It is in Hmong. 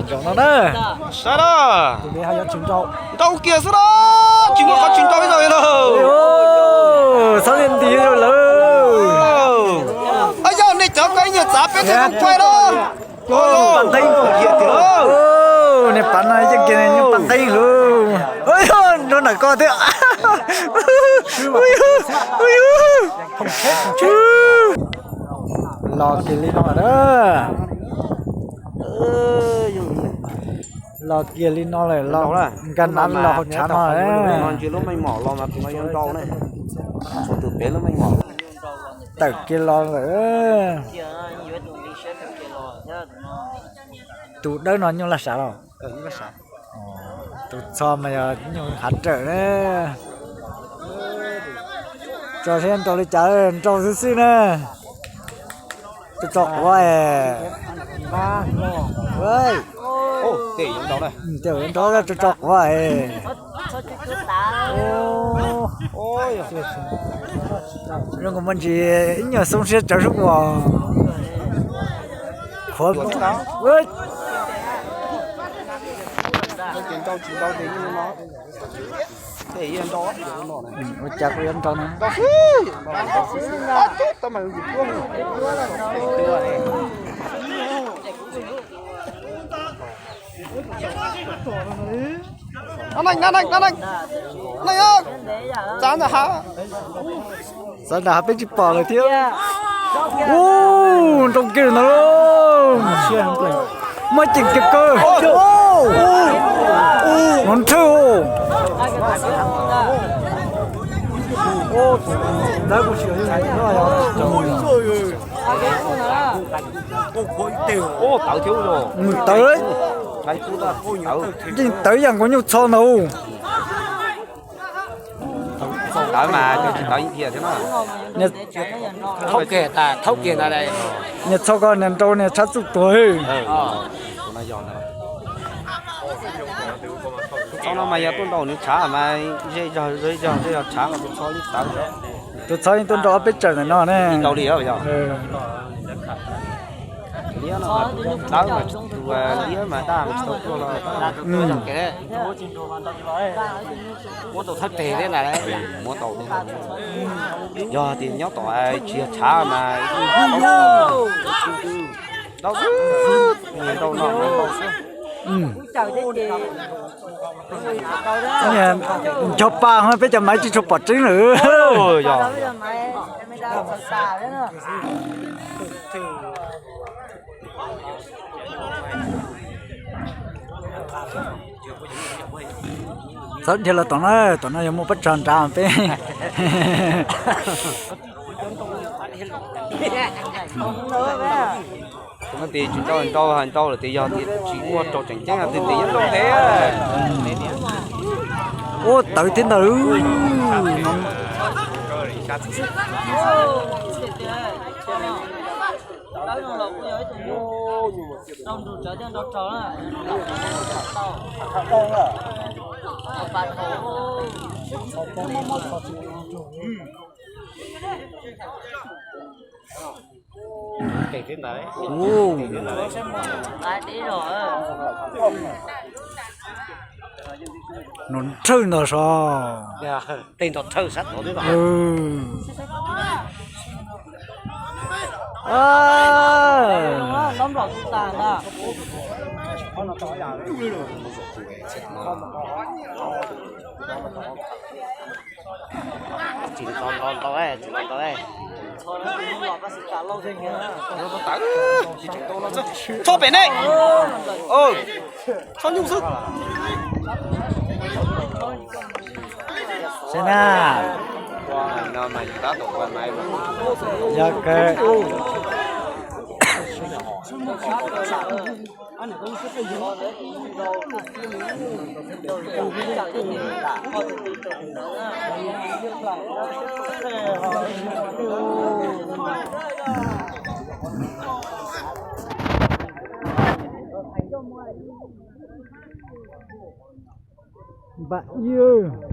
Zoo no na. Saib na. Tus nti ho yuav tsis nrau. Nrau kiag xwb na. Tsis muaj qhov tsis nrau ib zaug li na. Txhob niag nti lawm. Yog nej cov ko ib nyuag txav peb thiaj zoo quaj na. Paj nqeeb. Niag pav no yeej kiag niag paj nqeeb lawm. Nrau ntawm ko thiab. Los kiag li no na. Los kiag li no lawm, los nkag nav los hauv tshav no. Tus no ntsia lub meej mom los mas tus no yuav nrau ne. Tshuav tus pem lub meej mom. Tawm kiag los lawm. Tus dawb no nyuj laj sav los? Tus txho mas yog nyuj hav rawm na. Tso seb nrau li cas, nrau xwb xwb na. Tus tso quav. Tej yuav nrau, tus tso quav. Zoo nkaus muaj ntsis ib nyuag xoob siab tsawv sub uas qhuav. Ua cas kuv yuav nrau no? Xav nram hav peb tsis pom lawm thiab. Ub, nrau kiag ntawd lauj. Muaj ceem kiag kawg. Nrau nrhawj. Tawv, yeej tawv yam nkaus nyuj txho ntawd. Tawv mas tsis tawv ib tiam thiab na. Thaub kiag tas, thaub kiag ntag. Niag txho ko niag nrau niag tshab txuj tuag. Tus txho no mas yog tuaj nrau nws tshav mas ze zog ze zog ze zog tshav mas tus txho yeej tawv. Tus txho yeej tuaj nrau ob peb tsawm ntawm no ne. Nrau li os. Liab mas tawv mas tus liab mas daj mas tsis tau tuaj los. Muab tau thawj peg thiab na. Muab tau. Yog tias nyob tom tsis yog tshav mas nrau xwb, nrau no nrau xwb. Ncho pa ho peb cov maiv tsis tshua pom tseeb lawm. Txhob dhia los tom no, tom no yog muaj pob tsag nrad peb. Tus no tias tsis nrau nrau hais nrau lawm tias yog tias tsis ua rau tseem ceeb tias tias yeej nrau ntev. Ua tawv thiab ntag. Nrov nrhawj ntag sov. Tsis nrau nrau nrau, tsis nrau nrau. Txhob pem ne. Txhob nyuj xwb. Xwb na. Yog kawg. Npam ib.